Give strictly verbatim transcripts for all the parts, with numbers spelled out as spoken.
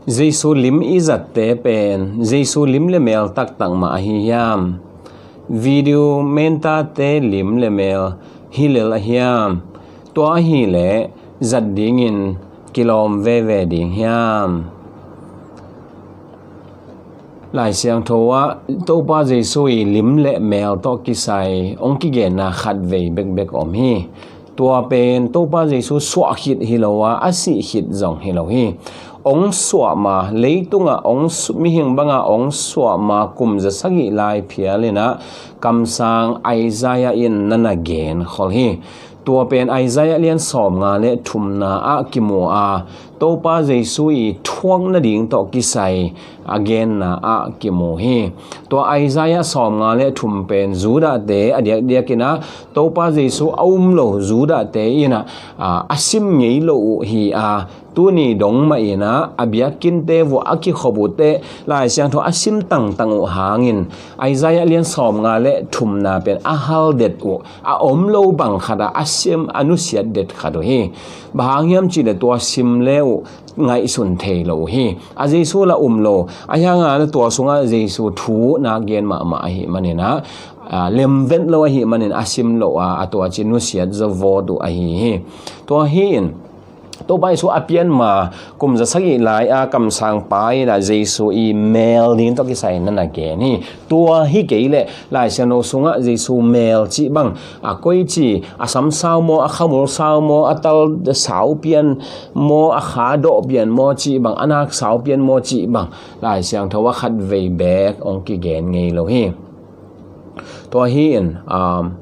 Jesu lim i zatte pen Jesu lim le mel taktak mah ahi hiam? Video mentate lim le mel hi lel a hiam? Tua ahileh zat dingin kilawm veve ding hiam? Lai Siangtho ah Topa Jesu i lim le mel tawh kisai hong kigenna khat vei bekbek om hi. Tua pen Topa Jesu suah khit hi lo a, a sih khit zong hi lo hi. Hong suah ma, leitungah hong su-, mihing banga hong suah ma kum za sagih lai phial inah kamsang Isaiah in na na gen khol hi. Tua pen Isaiah lian sawmnga le thumna ah kimu a, Topa Jesu i thuak nading tawh kisai a genna ah kimu hi. Tua Isaiah sawmnga le thum pen Judahte a diakdiak inah Topa Jesu a um lo Judahte inah, a, a sim ngei lo uh hi a, tuni dong mah inah a biakinnte vuah a kikhop uh teh Lai Siangtho a sim tangtang uh hangin Isaiah lian sawmnga le thumna pen a haldet uh, a om lo bang khatah a sim, a nusiat det khat uh hi. Bang hang hiam cihleh tua sim le uh ngaihsun thei lo uh hi. A Jesu la um lo, a hianga le tua sungah Jesu thu nak gen mahmah ahi maninah, a, lemvet lo ahi manin a sim lo a, a tua ci nusiat zawvawt uh ahi hi. Tua hi in Topa Jesu a pian ma kum za sagih lai a kamsang pa inah Jesu i mel ding tawh kisai na na gen hi. Tua hi kei leh Lai Siangtho sungah Jesu mel cih bang a koi ci, a sam sau maw, a khamul sau maw, a tal sau pian maw, a kha dawh pian maw cih bang, a nak sau pian maw cih bang Lai Siangtho ah khat vei bek hong kigen ngei lo hi. Tua hi in, um,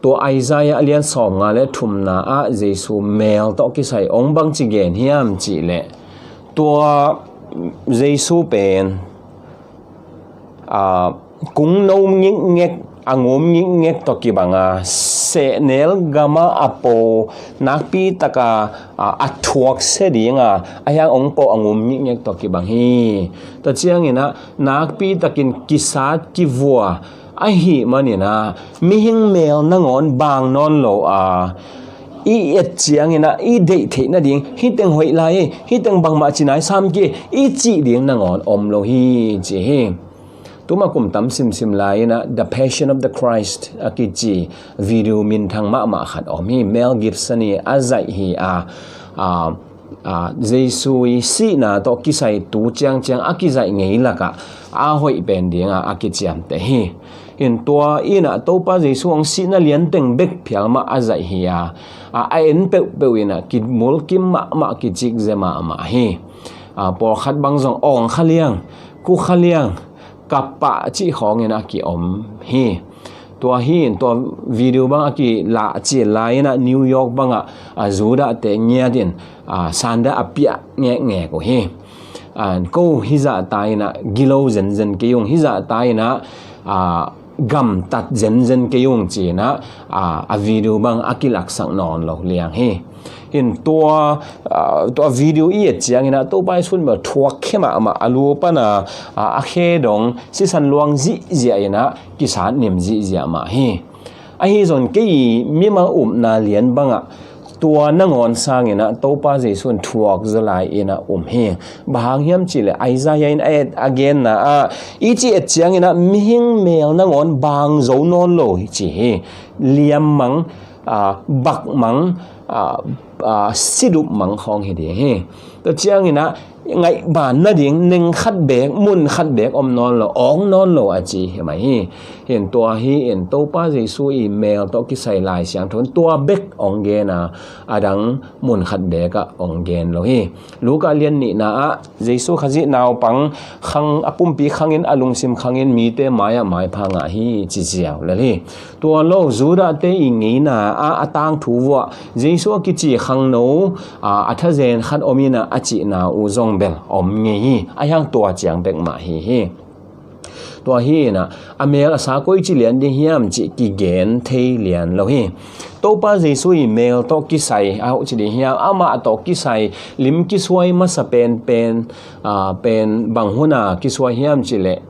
tua Isaiah a lian sawmnga le thumna ah Jesu mel tawh kisai hong bangci gen hiam cihleh, tua Jesu pen, a, kungno ngikngek, a ngum ngikngek tawh kibanga, sehnel gama a po nakpi taka, a, a thuaksia dinga a hiang hong po a ngum ngikngek tawh kibang hi. Tua cianginah nakpi takin kisat kivua ahi maninah mihing mel nangawn bang nawn lo a, i et cianginah i deih theih nading, hiteng hoih lai ei, hiteng bangmah ci nai sam ki, i cih ding nangawn om lo hi ci hi. Tuma kum tam simsim lai inah The Passion of the Christ a kici video minthang mahmah khat om hi. Mel Gibson i a zaih hi a, a, a, Jesu i sihna tawh kisai tu ciangciang a kizaih ngei lakah a hoih pen dinga a kiciamteh hi. In tua inah Topa Jesu hong sihna lianteng bek phial mah a zaih hi a, a, a en peuhpeuh inah kimulkim mahmah, kicikze mahmah hi. A, pawlkhat bang zong awng kha liang, ku kha liang, kapah cih khawngin a kiom hi. Tua hi in tua video bang a kilah cil lai inah New York bangah, a, Judahte ngiat in, a, sanda a piah ngekngek uh hi. A, ko hizah ta inah gilo zenzen kei ung, hizah ta inah, a, gamtat zenzen kei ung ci inah, a, a video bang a kilaksak nawn lo liang hi. In tua, a, tua video i et cianginah Topa i sun bel thuak khe mahmah, a lu pana, a, a khe dong sisan luang zihziah inah kisat nim zihziah mah hi. Ahi zong kei i mimal upna lian bangah tua nangawn sanginah Topa Jesu in thuak zaw lai inah um hi. Bang hang hiam cihleh Isaiah in a et a genna ah i ci et cianginah mihing mel nangawn bang zo nawn lo hi ci hi. Liam mang, a, bak mang, a, a, sidup mang khawng hi ding hi. Tua cianginah ngaihban nading neng khat bek, mun khat bek om nawn lo, awng nawn lo a ci hi mai hi. Hin tua hi in Topa Jesu i mel tawh kisai Lai Siangtho in tua bek hong gen a, a dang mun khat bek ah hong gen lo hi. Luka lian nihna ah Jesu Khazih naupang khang, a pumpi khangin, a lungsim khangin mite mai-ah maipha ngah hi ci ziau lel hi. Tua lo Judahte i ngeina ah a tangthu vuah Jesu a kici khangno, a, a thazen khat om inah a cihna uh zong bel om ngei hi. A hiang tua ciang bek mah hi hi. Tua hi inah a mel a sa koici lian ding hiam cih kigen thei lian lo hi. Topa Jesu i mel tawh kisai a hoh ci ding hiam, amah tawh kisai lim kisuai masa penpen, a, pen bang huna kisuai hiam cihleh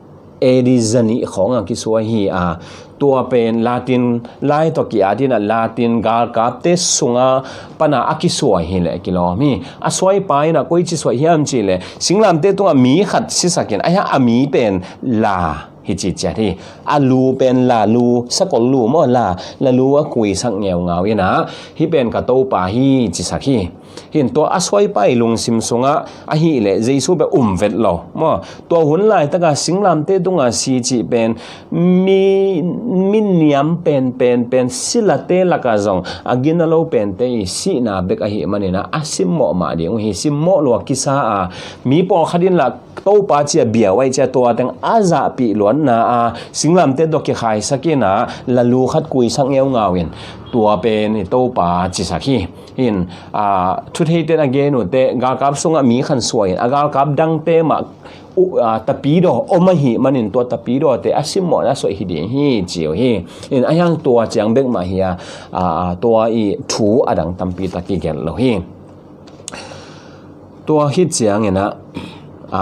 A D zanih khawngah kisuai hi a, tua pen Latin lai tawh ki-atin a Latin galkapte sunga pana a kisuai hileh kilawm hi. A suaipa in a koici suai hiam cihleh singlamte tungah mi khat sisakin a hia a mi pen la hi ciciat hi. A lu pen la lu, sakol lu maw, la, la lu a kuisak ngeungau in a, hih pen ka Topa hi cisak hi. Hin tua a suaipa i lungsim sungah ahileh Jesu bek um vet lo maw. Tua hun laitaka singlamte tunga si cih pen mi, mi niam pen pen pen silate laka zong a gina lo pente i sihna bek ahih manina a simmawh mah ding uh hi. Simmawh lua kisa a mi pawlkhat in lah Topa cia biau aih cia tua teng a zahpih luanna a singlamte dok kikhaisak in a la lu khat kuisak ngeungau in tua pen i Topa cisak hi. Hin a thutheite in a gen uhte galkap sungah mi khan suai in a galkap dangte mah uh, a, tapidaw om ahih manin tua tapidawte a simmawhna suaih hi ding hi ci uh hi. In a hiang tua ciang bek mah hi a, a, tua i thu a dang tampi tak kigelh lo hi. Tua khit ciangin a, a,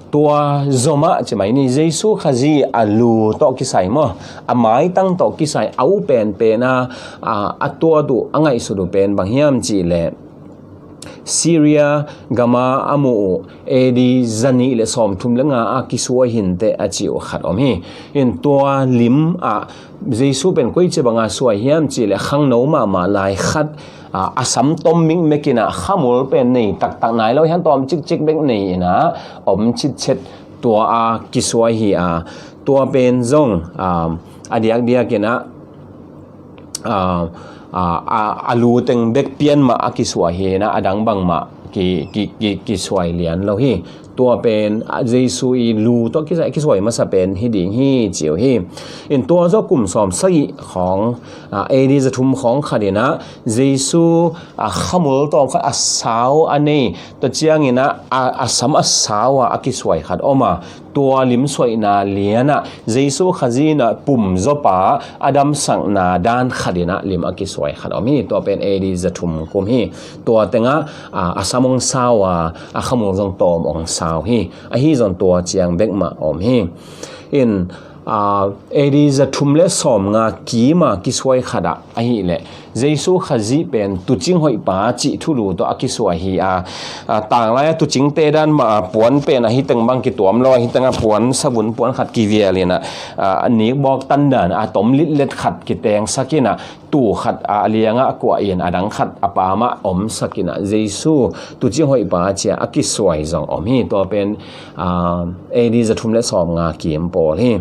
tua zomah ci mai ni, Jesu Khazih a lu tawh kisai maw, a maitang tawh kisai a uh penpen a, a, a tuat uh a ngaihsut uh pen bang hiam cihleh Syria gama a muh uh A D zanih le sawmthum le nga a kisuai hinteh a ci uh khat om hi. In tua lim ah Jesu pen koici banga suai hiam cihleh khangno mahmah lai khat a, a sam tom mikmek in a khamul pen nei taktak nai lo hian tawm cikcik bek nei in a om citchet tua a kisuai hi a, tua pen zong a, a diakdiak in a, a, a, a, a lu teng bek pian mah a kisuai hi in a, a dang bang mah ki, ki, ki, kisuai lian lo hi. Tua pen a, Jesu i lu tawh kisa, kisuai masa pen hi ding hi ci uh hi. In tua zaw kum sawm sagih khawng, a, A D zathum khawng khat in a Jesu a khamul tawm khat a sau a nei, tua ciangin a, a, a sam a sau a, a kisuai khat om a, tua lim suaihna lian a Jesu Khazih in a pum zawpa a damsakna dan khat in a lim a kisuai khat om hi. Tua pen A D zathum kum hi. Tua tengah a, a sam ong sau a, a khamul zong tawm ong sau hi. Ahi zong tua ciang bek mah om hi. In a, A D zathum le sawmnga kim a kisuai khat ah ahileh Jesu Khazih pen tuucing hoihpa cih thulu tawh a kisuai hi a, a, tanglai a tuucingte dan mah a puan pen ahi teng bang kituam lo, ahi teng a puan savun puan khat kivial in a, a, a nikbawk tandan a tom litlet khat kitengsak in a, tuu khat a liangah kuah in a dang khat a pamah omsak in a Jesu tuucing hoihpa cia a kisuai zong om hi. Tua pen a, A D zathum le sawmnga kim pawl hi.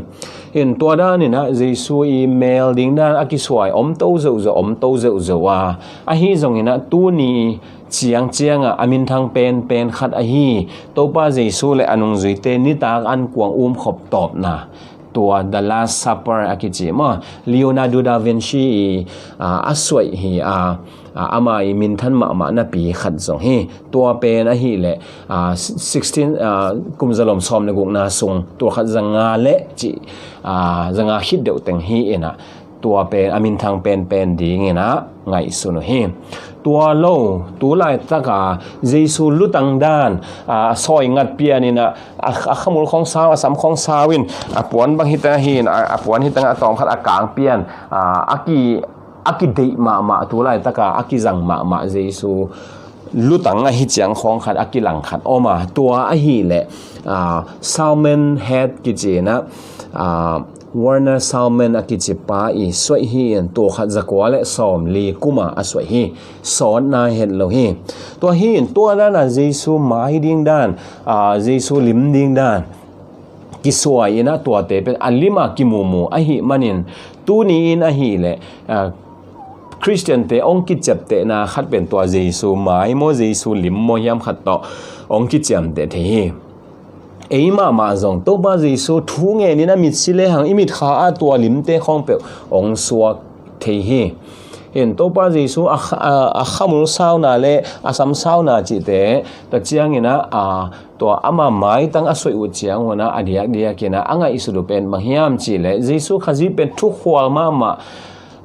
In tua dan in a Jesu i mel ding dan a kisuai om to zeuhzeuh, om to zeuhzeuh a, ahi zongin a tuni ciangciang a, a minthang penpen khat ahi Topa Jesu le a nungzuite nitak an kuang umkhop tawpna, tua The Last Supper a kici maw, Leonardo da Vinci i, a, a suaih hi a, a, ama i minthan mahmah napi khat zong hi. Tua pen ahileh a, sixteen, a, kum zalom sawm le gukna sung tua khat zanga le cih, a, zanga khit deuh teng hi in a, tua pen a minthang penpen ding in a ngaihsun uh hi. Tua lo, tu laitak a Jesu lutang dan, a, sawi ngat pian in a, a, a khamul khawng sau, a sam khawng sau in a puan bang hi teng hi in a, a puan hi teng a tawm khat a kang pian, a, a ki, a kideih mahmah, tu laitak a a kizang mahmah Jesu lutang ahi ciang khawng khat a kilang khat om a, tua ahileh, a, Salmon Head kici in a, a, Werner Salmon a kici pa i suaih hi in tua khat zakua le sawmli kum a a suaih hi. Sawt nai het lo hi. Tua hi in tua dan a Jesu mai ding dan, a, Jesu lim ding dan kisuai in a tuate pen a lim a kimumu ahih manin tuni in ahileh, a, Khristiante ong kiciaptehna khat pen tua Jesu mai maw, Jesu lim maw hiam khat tawh ong kiciamteh thei hi. Ei mahmah zong Topa Jesu thu ngen in a mitsi lehang i mitkha a tua limte khawng peuh ong suak thei hi. In Topa Jesu a, a, a khamul sauna le a sam sauna cihte ta ciangin a, a, tua ama maitang a suaih uh ciang hun a, a diakdiak in a, a ngaihsut uh pen bang hiam cihleh Jesu Khazih pen thukhual mahmah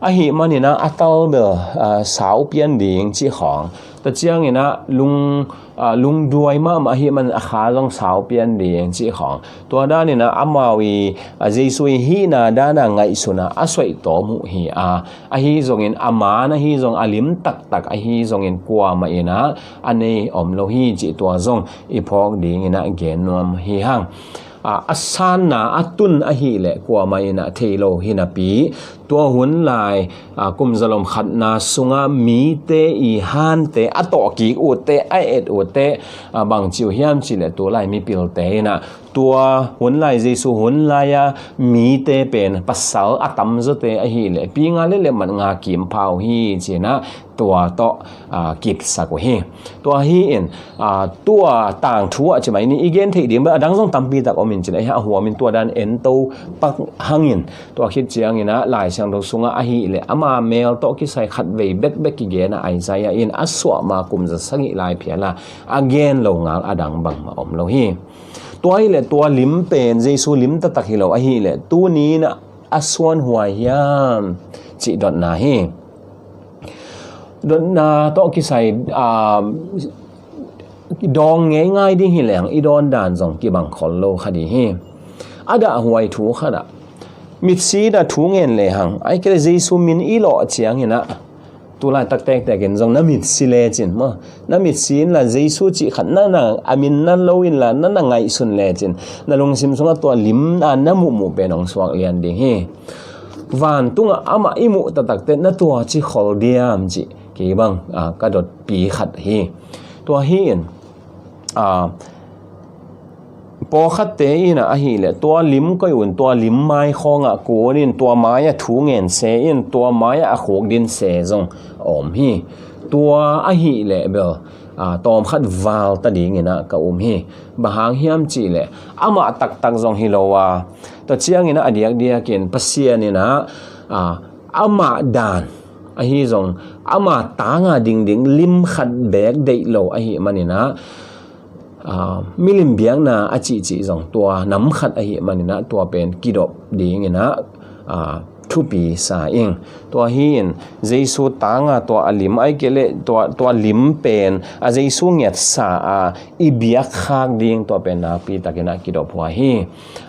Ahih maninah a tal bel, ah, sau pian ding cih khawng. Tua cianginah lung, ah, lungduai mahmah ahih manin a kha zong sau pian ding cih khawng. Tua daninah amau i, ah, Jesu i hihna dana ngaihsunah a suaih tawm uh hi a, ahi zongin a man ahi zong a lim taktak ahi zongin kuamah inah a nei om lo hi cih tua zong i phawk dinginah gen nuam hi hang. A, a sanna a tun ahileh kuamah inah thei lo hi napi, tua hun lai, a, kum zalom khatna sungah mite i hante a tawhkik uhte, a et uhte, a, bang ci uh hiam cihleh tulai mipilte inah tua hun lai Jesu hun lai-a mite pen pasal a tamzawte ahileh pi nga le le mat nga kimpha uh hi cinah tua tawh, a, kitsak uh hi. Tua hi in, a, tua tangthu ah cimai ni i gen theih ding bel a dang zong tampi tak om in cinah hi a huamin tua dan ento pak hangin tua khit cianginah Lai Siangtho sungah ahileh ama mel tawh kisai khat vei bekbek kigenah Isaiah in a suahma kum za sagih lai phiala a gen lo ngal a dang bangmah om lo hi. Tua hileh tua lim pen Jesu lim taktak hi lo ahileh tuni inah a suanhuai hiam cih dotna hi. Dotna tawh kisai, ah, dawng ngeingai ding hi leng i dawn dan zong kibang khol lo kha ding hi. A dahhuai thu khatah mitsi inah thu ngen lehang ai kei le Jesu min i lawh cianginah tulaitak tektekin zong na mitsi lecin maw, na mitsi inla Jesu cih khat na na a min na lo inla na na ngaihsun lecin na lungsim sungah tua lim a na muhmuh pen hong suak lian ding hi. Vantungah amah i muh taktakte na tua ci khol diam cih kei bang, a, ka dotpi khat hi. Tua hi in, a, pawlkhatte inah ahileh tua lim koih un, tua lim mai khawngah kun in, tua mai-ah thu ngen se in, tua mai-ah a khukdin se zong a om hi. Tua ahileh bel, a, tawmkhat valta dinginah ka um hi. Bang hang hiam cihleh amah taktak zong hi lo a, tua cianginah a diakdiakin Pasian inah, a, amah dan ahi zong ama tanga dingding lim khat beek deih lo ahih maninah, a, milim biakna a cihcih zong tua nam khat ahih maninah tua pen kidop dinginah, a, thupi sa ing. Tua hi in Jesu tanga tua a lim ai kei le tua, tua lim pen a Jesu ngetsa a i biakkhak ding tua pen nakpi takinah kidop huai hi.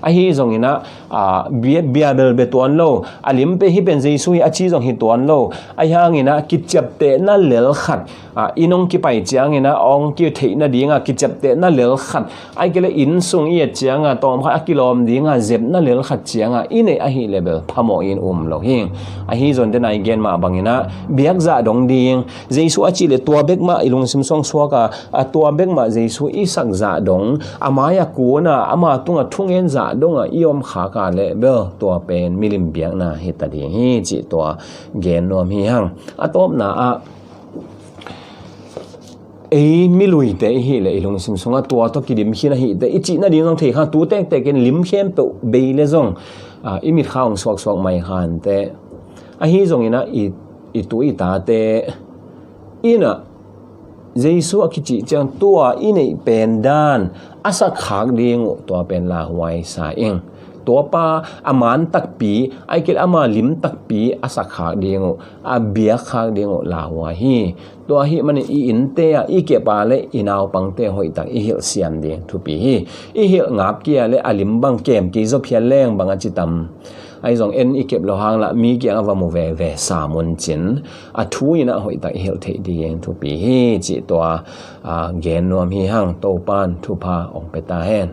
Ahi zonginah, a, bia, bia belbe tuan lo, a lim pen hi pen Jesu hi a ci zong hi tuan lo. Ahi hanginah kiciaptehna lel khat, a, i nong kipai cianginah hong kitheih nadinga kiciaptehna lel khat ai kei le inn sung i et cianga tawmkhat a kilawm dinga zepna lel khat cianga i neih ahileh bel phamawh in um lo hi. Ahi zong dena i gen mah banginah biak zah dong ding, Jesu a cihleh tua bekmah i lungsim sungah suak a, a tua bekmah Jesu i sak zah dong, a mai-ah kun a ama tungah thungen zah dongah i om khak a leh bel tua pen milim biakna hi ta ding hi cih tua gen nuam hi hang. A tawpna ah ei miluite i hileh i lungsim sungah tua tawh kidim khin ahite i cih nading zong thei kha, tu tektekin lim khempeuh bei le zong, a, i mitkha hong suaksuak mai khante. Ahi zonginah i, i tu i tate inah Jesu a kicih ciang tua i neih pen dan a sakkhak ding uh tua pen lauhuai sa ing. Tuapa a man takpi ai kei le ama lim takpi a sakkhak ding uh, a biakkhak ding uh lauhuai hi. Tua ahih manin i innte ah i kep a le i naupangte hoihtak i hilh siam ding thupi hi. I hilh ngap kei a le a lim bang kem kei zaw phial leng bang a ci tam. Ahi zong en i kep lo hang lah mi kiangah va mu veve sam un cin a thu inah hoihtak i hilh theih ding thupi hi cih tua, a, gen nuam hi hang. Topan thupha hong pia ta hen.